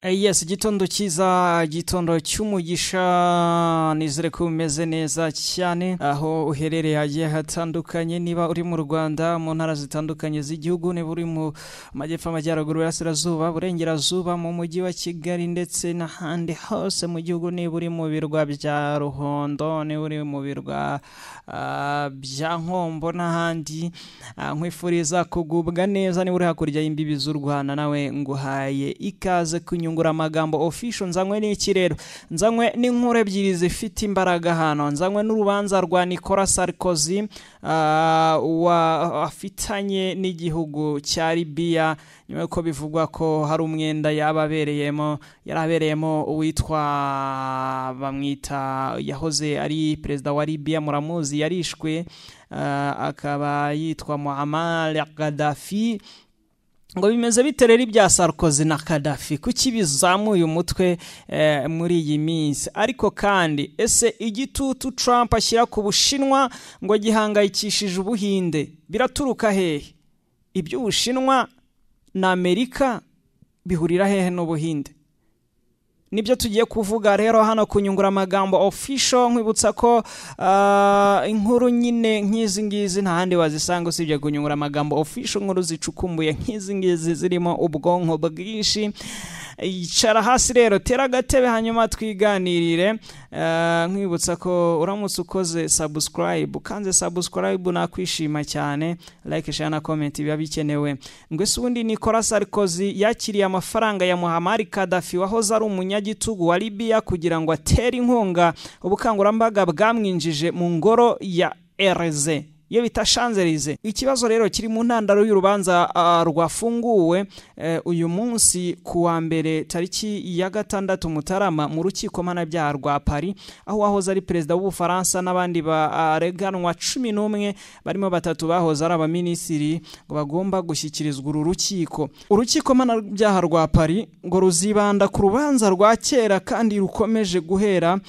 Yes, igitondo cyiza, igitondo cy'umugisha. Nizere ko umeze neza cyane aho uherereye hagiye hatandukanye. Niba uri mu Rwanda, mu ntara zitandukanye z'igihugu, niba uri mu majyepfo, amajyaruguru, burasirazuba, burengerazuba, mu mujyi wa Kigali ndetse n'ahandi hose mu gihugu, niba uri mu birwa bya Ruhondo, niba uri mu birwa bya Nkombo n'ahandi, nkwifuriza kugubwa neza. Niba uri hakurya y'imbibi z'u Rwanda, nawe nguhaye ikaze ku Nyunguramagambo Official. Nzanywe n'iki rero? Nzanywe n'inkuru ebyiri zifite imbaraga hano. Nzanywe n'urubanza rwa Nicolas Sarkozy afitanye n'igihugu cya Libya, nyuma y'uko bivugwa ko hari umwenda yaba abereyemo, yari abereyemo uwitwa, bamwita, yahoze ari perezida wa Libya, muramuzi, yarishwe, akaba yitwa Muammar Gaddafi. Ngo bimeze bite rero ibya Sarkozy na Gaddafi? Kuki bizamuye umutwe muri iyi minsi? Ariko kandi, ese igitutu Trump ashyira ku Bushinwa ngo gihangayikishije Ubuhinde, biraturuka hehe? Iby'Ubushinwa na Amerika bihurira hehe n'Ubuhinde? Nibyo tugiye kuvuga rero hano ku Nyunguramagambo Official. Nkwibutsa ko inkuru nyine nk'izi ngizi nta handi wazisanga usibye ku Nyunguramagambo Official. Inkuru zicukumbuye nk'izi ngizi zirimo ubwonko bwinshi. Icara hasi rero, tera agatebe, hanyuma twiganirire. Nkwibutsa ko uramutse ukoze subscribe, ukanze subscribe, nakwishima cyane. Like, share na comment biba bikenewe. Ngo ese ubundi Nicolas Sarkozy yakiriye amafaranga ya Muammar Gaddafi, wahoze ari umunyagitugu wa Libya, kugira ngo atere inkunga ubukangurambaga bwamwinjije mu ngoro ya Élysée, iyo bita Champs-Élysées? Ikibazo rero kiri mu ntandaro y'urubanza rwafunguwe uyu munsi ku wa mbere, tariki ya 6 Mutarama, mu rukiko mpanabyaha rwa Paris, aho wahoze ari perezida w'Ubufaransa n'abandi bareganwa 11, barimo batatu bahoze ari abaminisitiri, ngo bagomba gushyikirizwa uru rukiko. Urukiko mpanabyaha rwa Paris ngo ruzibanda ku rubanza rwa kera kandi rukomeje guhera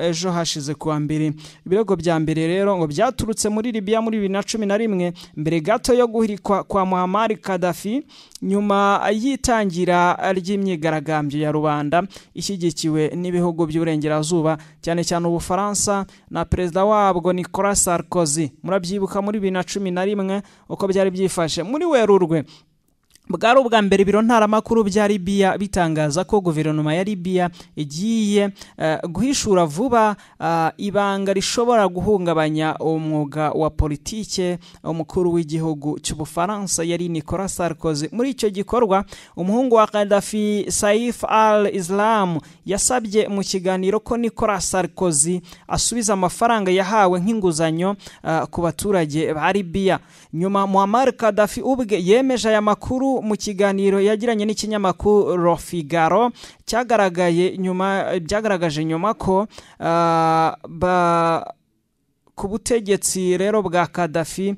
ejo hashize ku wa mbere. Ibirego bya mbere rero ngo byaturutse muri Libya muri 2011, mbere gato yo guhirikwa kwa Muammar Gaddafi, nyuma y'itangira ry'imyigaragambyo ya rubanda ishyigikiwe n'ibihugu by'uburengerazuba, cyane cyane Ubufaransa na perezida wabwo Nicolas Sarkozy. Murabyibuka muri 2011 uko byari byifashe. Muri Werurwe bwari ubwa mbere ibiro ntaramakuru bya Libya bitangaza ko guverinoma ya Libya igiye guhishura vuba ibanga rishobora guhungabanya umwuga wa politike umukuru w'igihugu cy'Ubufaransa yari Nicolas Sarkozy. Muri icyo gikorwa, umuhungu wa Gaddafi, Saif al-Islam, yasabye mu kiganiro ko Nicolas Sarkozy asubiza amafaranga yahawe nk'inguzanyo ku baturage ba Libya. Nyuma Muammar Gaddafi ubwe yemeje aya makuru mu kiganiro yagiranye n'ikinyamakuru Le Figaro, cyagaragaye nyuma, byagaragaje nyuma ko ku butegetsi rero bwa Gaddafi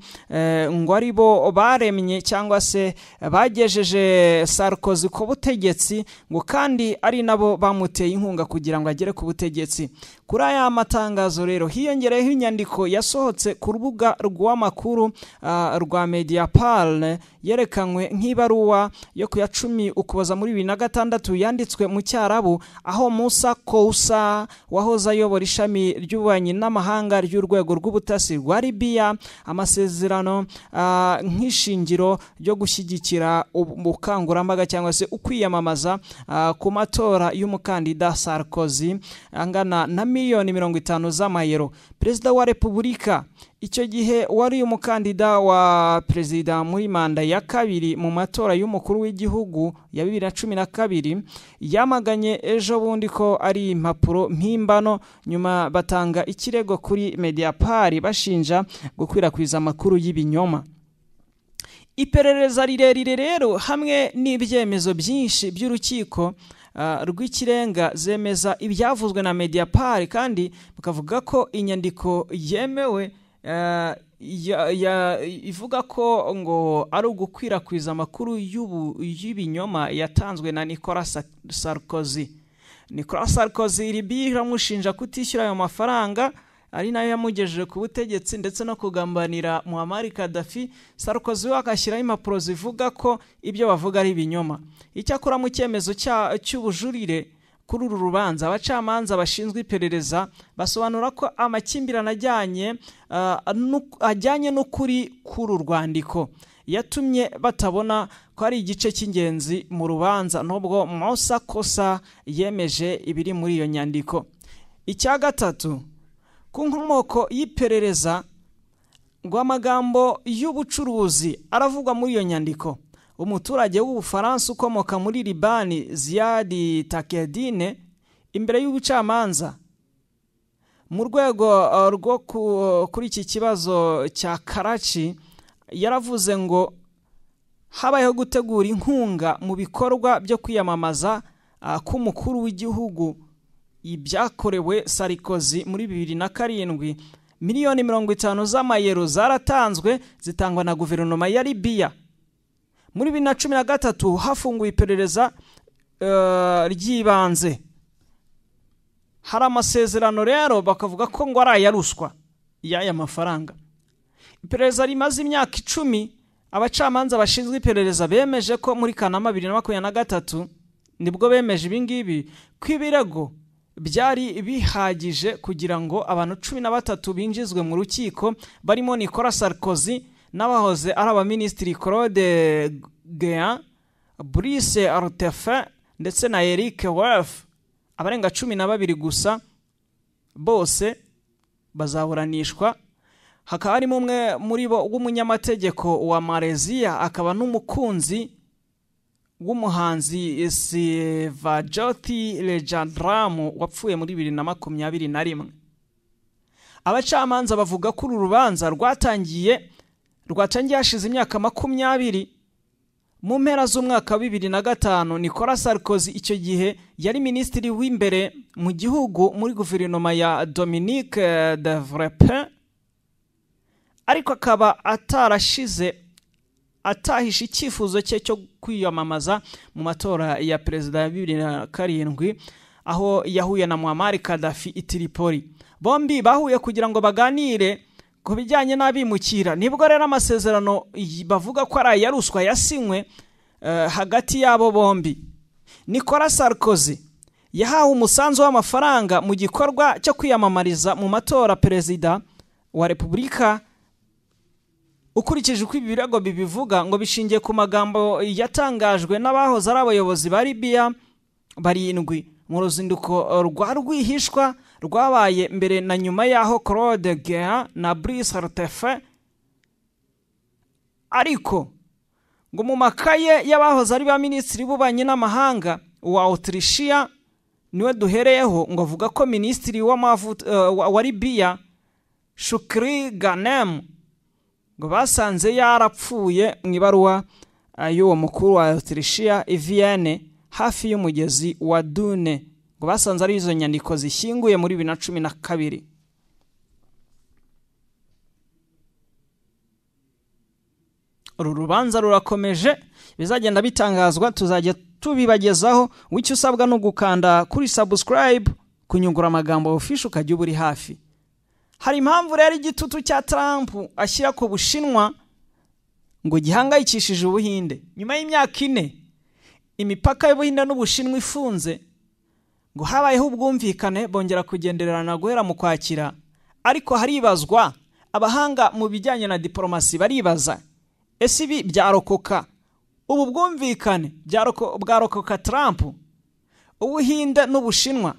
ngo ari bo baremye cyangwa se bagejeje Sarkozy ku butegetsi, ngo kandi ari nabo bamuteye inkunga kugira ngo agere ku butegetsi. Kuri aya matangazo rero hiyongereyeho inyandiko yasohotse ku rubuga rw'amakuru rwa Mediapart, yerekanywe nk'ibaruwa yo ku ya 10 Ukuboza muri 2006, yanditswe mu Cyarabu, aho Musa Kousa, wahoze ayobora ishami ry'ububanyi n'amahanga ry'urwego rw'ubutasi rwa Libya, amasezerano nk'ishingiro ryo gushyigikira ubukangurambaga cyangwa se ukwiyamamaza ku matora y'umukandida Sarkozy, angana na miliyoni 50 z'amayero. Perezida wa Repubulika icyo gihe, wari umukandida wa perezida muri manda ya kabiri mu matora y'umukuru w'igihugu ya 2012, yamaganye ejo bundi ko ari impapuro mpimbano. Nyuma batanga ikirego kuri Mediapart bashinja gukwirakwiza amakuru y'ibinyoma. Iperereza rirerire rero hamwe n'ibyemezo byinshi by'urukiko rw'ikirenga zemeza ibyavuzwe na Mediapart, kandi bakavuga ko inyandiko yemewe ivuga ko ngo ari ugukwirakwiza amakuru y'ibinyoma yatanzwe na Nicolas Sarkozy. Nicolas Sarkozy, Libya iramushinja kutishyura ayo mafaranga. ari nayo yamugejeje ku butegetsi, ndetse no kugambanira Muammar Gaddafi. Sarkozy we agashyiraho impapuro zivuga ko ibyo bavuga ari ibinyoma. Icyakora mu cyemezo cy'ubujurire kuri uru rubanza, abacamanza bashinzwe iperereza basobanura ko amakimbirane ajyanye n'ukuri k'uru rwandiko yatumye batabona ko ari igice cy'ingenzi mu rubanza, nubwo Moussa Kosa yemeje ibiri muri iyo nyandiko. Icya gatatu, ku nkomoko y'iperereza, ngo amagambo y'ubucuruzi aravugwa muri iyo nyandiko. Umuturage w'Ubufaransa ukomoka muri Libani, Ziad Takedine, imbere y'ubucamanza mu rwego rwo kuri iki kibazo cya Karachi, yaravuze ngo habayeho gutegura inkunga mu bikorwa byo kwiyamamaza k'umukuru w'igihugu, ibyakorewe Sarkozy muri 2007. Miliyoni 50 z'amayero zaratanzwe, zitangwa na guverinoma ya Libya. Muri 2013 hafunguwe iperereza ry'ibanze. Hari amasezerano rero bakavuga ko ngo ari aya ruswa y'aya mafaranga. Iperereza rimaze imyaka 10. Abacamanza bashinzwe iperereza bemeje ko muri Kanama 2023, nibwo bemeje ibingibi, ko ibirego byari bihagije kugira ngo abantu 13 binjizwe mu rukiko, barimo Nicolas Sarkozy n'abahoze ari abaminisitiri Claude Guéant, Brice Hortefeux ndetse na Eric Woerth. Abarenga 12 gusa bose bazaburanishwa, hakaba harimo umwe muri bo w'umunyamategeko wa Malaysia, akaba n'umukunzi w'umuhanzi Sivajothi Rajaratnam wapfuye muri 2021. Abacamanza bavuga ko uru rubanza rwatangiye hashize imyaka 20. Mu mpera z'umwaka wa 2005, Nicolas Sarkozy icyo gihe yari minisitiri w'imbere mu gihugu muri guverinoma ya Dominique de Villepin, ariko akaba atarashize atahisha icyifuzo cye cyo kwiyamamaza mu matora ya perezida ya 2007, aho yahuye na Muammar Gaddafi i Tripoli. Bombi bahuye kugira ngo baganire ku bijyanye n'abimukira. Nibwo rero amasezerano bavuga ko ari aya ruswa yasinywe hagati y'abo bombi. Nicolas Sarkozy yahawe umusanzu w'amafaranga mu gikorwa cyo kwiyamamariza mu matora perezida wa Repubulika. Ukurikije uko ibi birego bibivuga, ngo bishingiye ku magambo yatangajwe n'abahoze ari abayobozi ba Libya barindwi mu ruzinduko rwa rwihishwa rwabaye mbere na nyuma y'aho Claude Guéant na Brice Hortefeux. Ariko ngo mu makaye y'abahoze ari ba minisitiri b'ububanyi n'amahanga wa Autrichia, niwe duhereyeho, ngo avuga ko minisitiri wa Libya Shukri Ghanem ngo basanze yarapfuye mu ibaruwa y'uwo mukuru wa Autrichia i Vienne, hafi y'umugezi wa Dune, ngo basanze ari izo nyandiko zishyinguye muri 2012. Uru rubanza rurakomeje, bizagenda bitangazwa tuzajya tubibagezaho. Wicyo usabwa no gukanda kuri subscribe kunyungura amagambo official, ukajya uba uri hafi. Hari impamvu rero igitutu cya Trump ashyira ku Bushinwa ngo gihangayikishije Ubuhinde. Nyuma y'imyaka 4 imipaka y'Ubuhinde n'Ubushinwa ifunze, ngo habayeho ubwumvikane, bongera kugendererana guhera mu Kwakira. Ariko haribazwa, abahanga mu bijyanye na diplomasi baribaza: ese ibi byarokoka, ubu bwumvikane bwarokoka Trump, Ubuhinde n'Ubushinwa?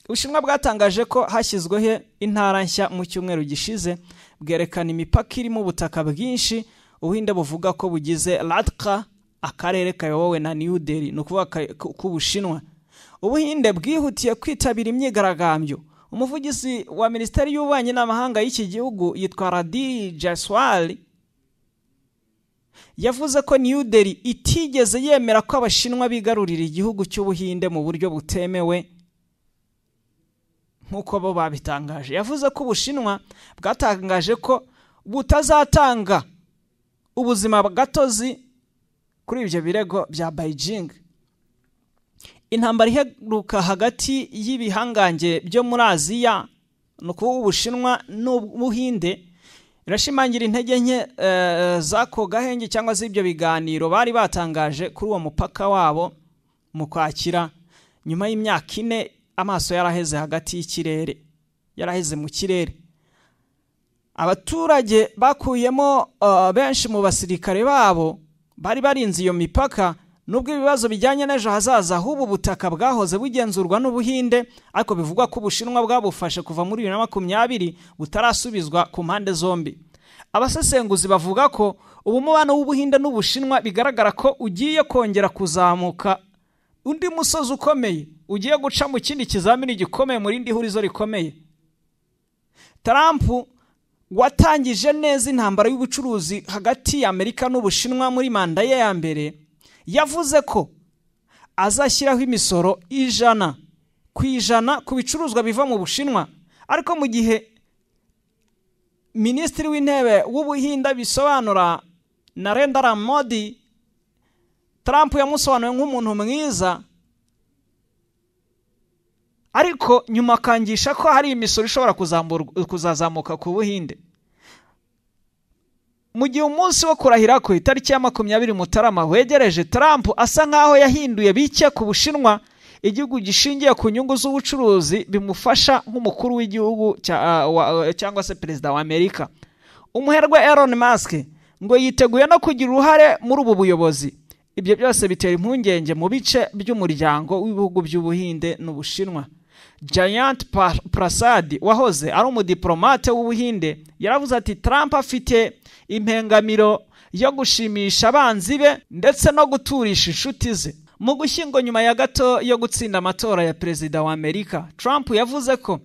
Ubushinwa bwatangaje ko hashyizweho intara nshya mu cyumweru gishize, bwerekana imipaka irimo ubutaka bwinshi Ubuhinde buvuga ko bugize Ladakh, akarere kayobowe na New Delhi, ni ukuvuga k'Ubushinwa. Ubuhinde bwihutiye kwitabira imyigaragambyo. Umuvugizi wa Minisiteri y'Ububanyi n'Amahanga y'iki gihugu yitwa Randhir Jaiswal yavuze ko New Delhi itigeze yemera ko Abashinwa bigarurira igihugu cy'Ubuhinde mu buryo butemewe nk'uko bo babitangaje. Yavuze ko Ubushinwa bwatangaje ko butazatanga ubuzima gatozi kuri ibyo birego bya Beijing. Intambara iheruka hagati y'ibihangange byo muri Aziya Ni ukuvuga Ubushinwa n'Ubuhinde. Irashimangira intege nke z'ako gahenge cyangwa z'ibyo biganiro bari batangaje kuri uwo mupaka wabo mu Kwakira, nyuma y'imyaka 4 amaso yaraheze hagati y'ikirere, yaraheze mu kirere. Abaturage bakuyemo benshi mu basirikare babo bari barinze iyo mipaka. Nubwo ibibazo bijyanye n'ejo hazaza h'ubu butaka bwahoze bugenzurwa n'Ubuhinde, ariko bivugwa ko Ubushinwa bwabufashe kuva muri 2020, butarasubizwa ku mpande zombi. Abasesenguzi bavuga ko ubu mubano w'Ubuhinde n'Ubushinwa bigaragara ko ugiye kongera kuzamuka undi musozi ukomeye, ugiye guca mu kindi kizamini gikomeye, mu rindi hurizo rikomeye. Trump watangije neza intambara y'ubucuruzi hagati ya Amerika n'Ubushinwa muri manda ye ya mbere, yavuze ko azashyiraho imisoro 100% ku bicuruzwa biva mu Bushinwa. Ariko mu gihe Minisitiri w'Intebe w'Ubuhinde bisobanura Narendra Modi, Trump yamusobanuye nk'umuntu mwiza, ariko nyuma akangisha ko hari imisoro ishobora kuzazamuka ku Buhinde. Mu gihe umunsi wo kurahira ku itariki ya 20 Mutarama wegereje, Trump asa nkaho yahinduye bike ku Bushinwa, igihugu gishingiye ku nyungu z'ubucuruzi bimufasha nk'umukuru w'igihugu cyangwa se perezida wa Amerika. Umuherwe Elon Musk ngo yiteguye no kugira uruhare muri ubu buyobozi. Ibyo byose bitera impungenge mu bice by'umuryango w'ibihugu by'Ubuhinde n'Ubushinwa. Jayant Prasad wahoze ari umudiplomate w'Ubuhinde yaravuze ati: "Trump afite impengamiro yo gushimisha abanzi be ndetse no guturisha inshuti ze." Mu Gushyingo, nyuma ya gato yo gutsinda amatora ya perezida wa Amerika, Trump yavuze ko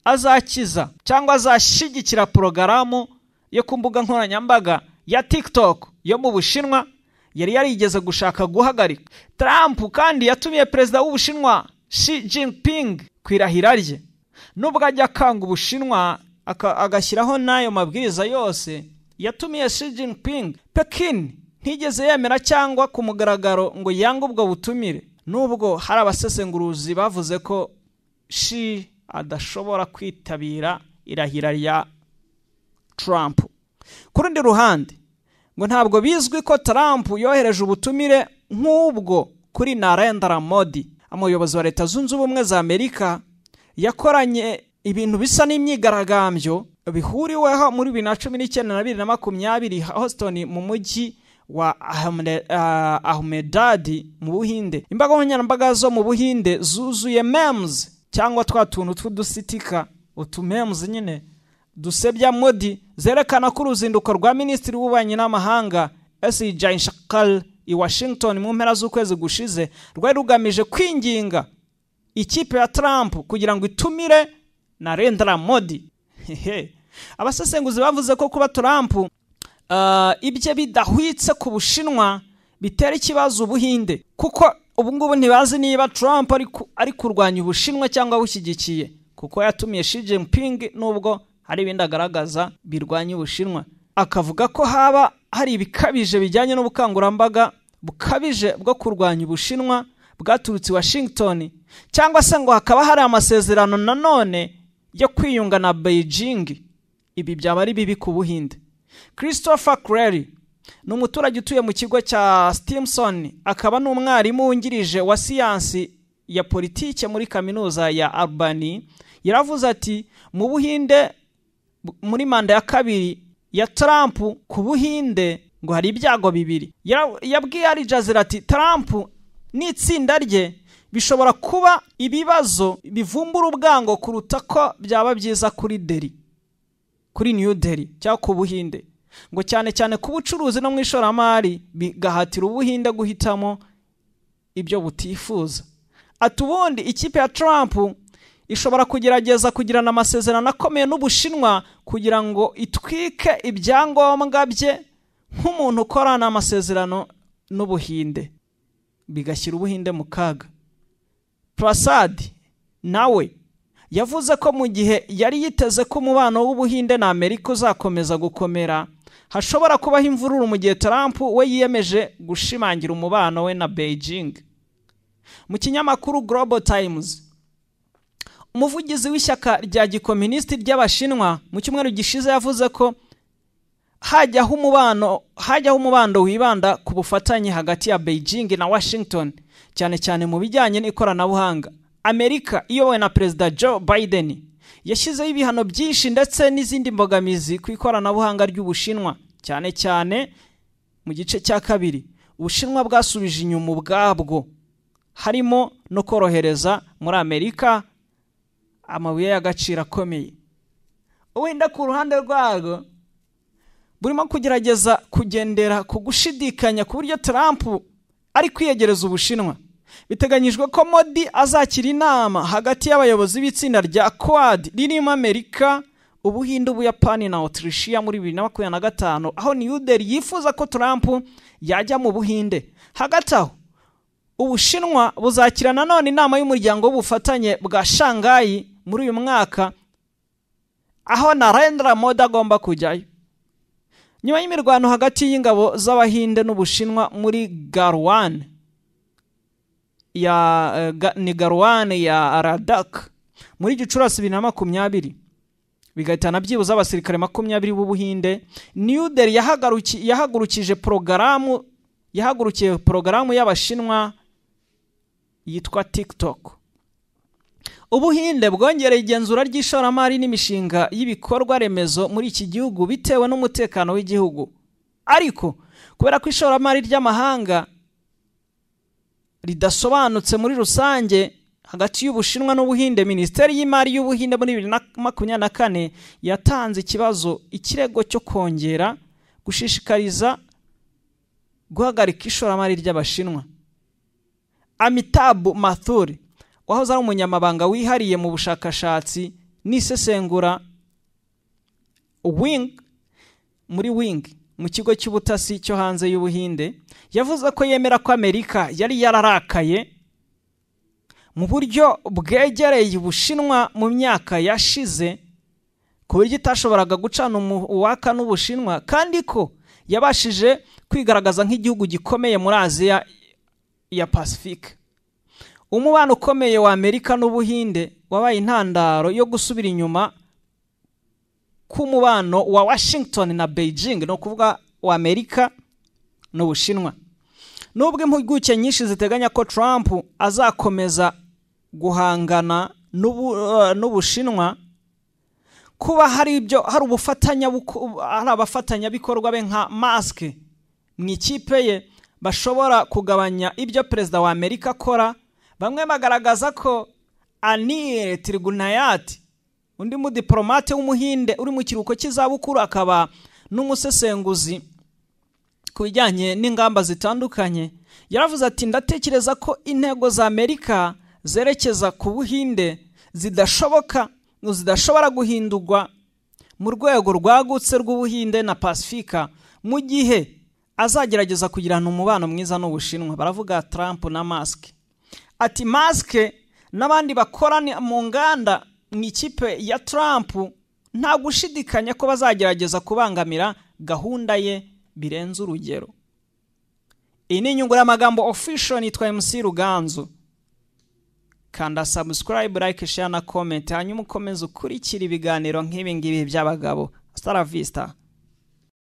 azakiza cyangwa azashyigikira porogaramu yo ku mbuga nkoranyambaga ya TikTok yo mu Bushinwa yari yarigeze gushaka guhagarika. Trump kandi yatumiye perezida w'Ubushinwa Xi Jinping ku irahira rye. Nubwo ajya akanga Ubushinwa agashyiraho n'ayo mabwiriza yose, yatumiye Xi Jinping. Pekin ntigeze yemera cyangwa ku mugaragaro ngo yange ubwo butumire, nubwo hari abasesenguruzi bavuze ko Xi adashobora kwitabira irahira rya Trump. Ku rundi ruhande, ngo ntabwo bizwi ko Trump yohereje ubutumire nk'ubwo kuri Narendra Modi, umuyobozi wa Leta Zunze Ubumwe za Amerika. Yakoranye ibintu bisa n'imyigaragambyo bihuriweho muri 2019 na 2020 Houston, mu mujyi wa Ahmedabad mu Buhinde. Imbaga nkoranyambaga zo mu Buhinde zuzuye memes, cyangwa twa tuntu tw'udusitika, utu memes nyine dusebya Modi, zerekana ko uruzinduko rwa Minisitiri w'Ububanyi n'Amahanga S Jaishankar i Washington mu mpera z'ukwezi gushize rwari rugamije kwinginga ikipe ya Trump kugira ngo itumire Narendra Modi. Abasesenguzi bavuze ko kuba Trump ibye bidahwitse ku Bushinwa bitera ikibazo Ubuhinde, kuko ubu ngubu ntibazi niba Trump ari kurwanya Ubushinwa cyangwa bushyigikiye, kuko yatumiye Xi Jinping nubwo hari ibindi agaragaza birwanya Ubushinwa, akavuga ko haba hari ibikabije bijyanye n'ubukangurambaga bukabije bwo kurwanya Ubushinwa bwaturutse Washington, cyangwa se ngo hakaba hari amasezerano nanone yo kwiyunga na Beijing. Ibi byaba ari bibi ku Buhinde. Christopher Clary ni umuturage utuye mu kigo cya Stimson, akaba n'umwarimu wungirije wa siyansi ya politike muri Kaminuza ya Albany. Yaravuze ati: "Mu Buhinde, muri manda ya kabiri ya Trump, ku Buhinde ngo hari ibyago bibiri." Yabwiye Al Jazeera ati: "Trump n'itsinda rye bishobora kuba ibibazo bivumbura ubwango kuruta ko byaba byiza kuri Delhi, kuri New Delhi cyangwa ku Buhinde, ngo cyane cyane ku bucuruzi no mu ishoramari, bigahatira Ubuhinde guhitamo ibyo butifuza." Ati: "Ubundi ikipe ya Trump ishobora kugerageza kugirana amasezerano akomeye n'Ubushinwa kugira ngo itwike ibyangombwa bye nk'umuntu ukorana amasezerano n'Ubuhinde, bigashyira Ubuhinde mu kaga." Prasad nawe yavuze ko mu gihe yari yiteze ko umubano w'Ubuhinde na Amerika uzakomeza gukomera, hashobora kubaho imvururu mu gihe Trump we yiyemeje gushimangira umubano we na Beijing. Mu kinyamakuru Global Times, Umuvugizi w'ishyaka rya gikominisiti ry'Abashinwa, mu cyumweru gishize yavuze ko hajyaho umubano wibanda ku bufatanye hagati ya Beijing na Washington, cyane cyane mu bijyanye n'ikoranabuhanga. Amerika iyobowe na Perezida Joe Biden yashyizeho ibihano byinshi ndetse n'izindi mbogamizi ku ikoranabuhanga ry'Ubushinwa, cyane cyane mu gice cya kabiri. Ubushinwa bwasubije inyuma ubwabwo, harimo no korohereza muri Amerika amabuye y'agaciro akomeye. Wenda ku ruhande rwarwo burimo kugerageza kugendera ku gushidikanya ku buryo Trump ari kwiyegereza Ubushinwa. Biteganyijwe ko Modi azakira inama hagati y'abayobozi b'itsinda rya Quad ririmo Amerika, Ubuhinde, Ubuyapani na Otirishiya muri 2025, aho New Delhi yifuza ko Trump yajya mu Buhinde. Hagati aho, Ubushinwa buzakira nanone inama y'umuryango w'ubufatanye bwa Shanghai muri uyu mwaka, aho Narendra Modi agomba kujyayo. Nyuma y'imirwano hagati y'ingabo z'Abahinde n'Ubushinwa muri Galwan ya ni Galwan ya Ladakh muri Gicurasi 2020, bigahitana byibuze abasirikare 20 b'Ubuhinde, New Delhi yahagurukije porogaramu yahagurukiye porogaramu y'Abashinwa yitwa TikTok. Ubuhinde bwongereye igenzura ry'ishoramari n'imishinga y'ibikorwa remezo muri iki gihugu bitewe n'umutekano w'igihugu. Ariko kubera ko ishoramari ry'amahanga ridasobanutse muri rusange hagati y'Ubushinwa n'Ubuhinde, Minisiteri y'Imari y'Ubuhinde muri 2024 yatanze ikibazo, ikirego cyo kongera gushishikariza guhagarika ishoramari ry'Abashinwa. Amitabh Mathur, wahoze ari umunyamabanga wihariye mu bushakashatsi n'isesengura wing muri wing mu kigo cy'ubutasi cyo hanze y'Ubuhinde, yavuze ko yemera ko Amerika yari yararakaye mu buryo bwegereye Ubushinwa mu myaka yashize, ku buryo itashoboraga gucana uwaka n'Ubushinwa, kandi ko yabashije kwigaragaza nk'igihugu gikomeye muri Aziya ya Pacifique. Umubano ukomeye wa Amerika n'Ubuhinde wabaye intandaro yo gusubira inyuma k'umubano wa Washington na Beijing, ni ukuvuga wa Amerika n'Ubushinwa. Nubwo impuguke nyinshi ziteganya ko Trump azakomeza guhangana n'Ubushinwa, kuba hari ibyo hari ubufatanya hari abafatanyabikorwa be nka Musk mu ikipe ye bashobora kugabanya ibyo perezida wa Amerika akora. Bamwe bagaragaza ko Anil Trigunayat, undi mudiplomate w'Umuhinde uri mu kiruhuko cy'izabukuru akaba n'umusesenguzi ku bijyanye n'ingamba zitandukanye, yaravuze ati: "Ndatekereza ko intego za Amerika zerekeza ku Buhinde zidashoboka, zidashobora guhindurwa mu rwego rwagutse rw'Ubuhinde na Pasifika mu gihe azagerageza kugirana umubano mwiza n'Ubushinwa." Baravuga Trump na Musk. Ati Musk n'abandi bakorana mu nganda mu ikipe ya Trump, nta gushidikanya ko bazagerageza kubangamira gahunda ye birenze urugero. Iyi ni Inyunguramagambo Official, nitwa MC Ruganzu. Kanda subscribe, like, share na comment, hanyuma ukomeze ukurikira ibiganiro nk'ibi ngibi by'abagabo. Hasta la vista.